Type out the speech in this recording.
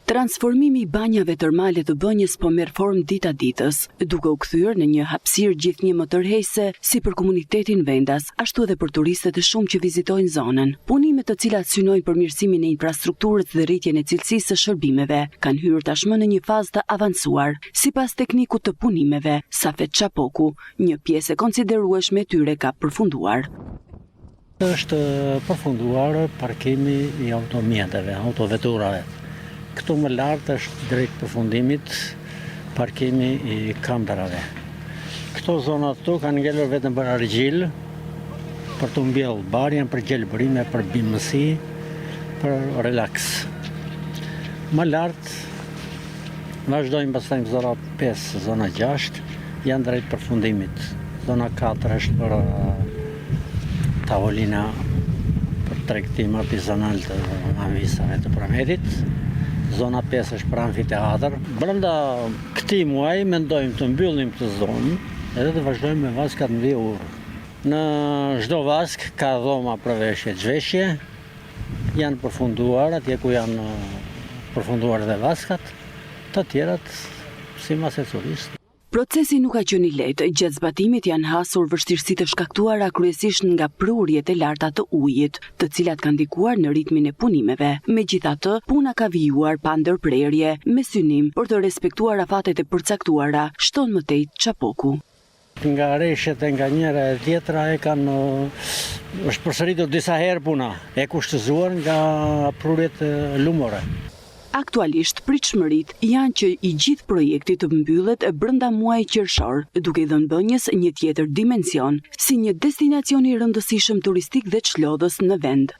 Transformimi i banjave termale të Bënjës po merr formë dita ditës, duke u kthyer në një hapësirë gjithnjë më tërheqëse si për komunitetin vendas, ashtu edhe për turistët e shumtë që vizitojnë zonën. Punimet të cilat synojnë përmirësimin e infrastrukturës dhe rritjen e cilësisë së shërbimeve, kanë hyrë tashmë në një fazë të avancuar. Sipas teknikut të punimeve, Safet Çapoku, një pjesë e konsiderueshme e tyre ka përfunduar. Është përfunduar parkimi i automjeteve, autoveturave. Këtu më lart është drejt përfundimit parkimi i kamperave. Këto zona këtu kanë ngelur vetëm për argjilë, për të mbjellë bar, janë për gjelbërime, për bimësi, për relaks. Më lart Vazhdojmë pastaj në zona 5, zona 6, janë drejt përfundimit. Zona 4 është për tavolina për tregtim artizanal të amvisave të Përmetit. Zona 5 është për amfiteatër. Brenda këtij muaji mendojmë të mbyllim këtë zonë edhe të vazhdojmë me vaskat mbi urë. Në çdo vaskë ka dhoma për veshje, zhveshje, Janë përfunduar atje ku janë përfunduar dhe vaskat, të tjerat sipas ecurisë. Procesi nuk ka qenë i lehtë, gjatë zbatimit janë hasur vështirësi të shkaktuara kryesisht nga prurjet e larta të ujit, të cilat kanë ndikuar në ritmin e punimeve. Megjithatë, puna ka vijuar pa ndërprerje, me synim për të respektuar afatet e përcaktuara, shton më tej Çapoku. Nga reshjet e nga njëra e tjetra e kanë është përsëritur disa herë puna e kushtëzuar nga prurjet lumore. Aktualisht pritshmëritë janë që i gjithë projekti të mbyllet brenda muajit qershor, duke i dhënë Bënjës një tjetër dimension, si një destinacion i rëndësishëm turistik dhe çlodhës në vend.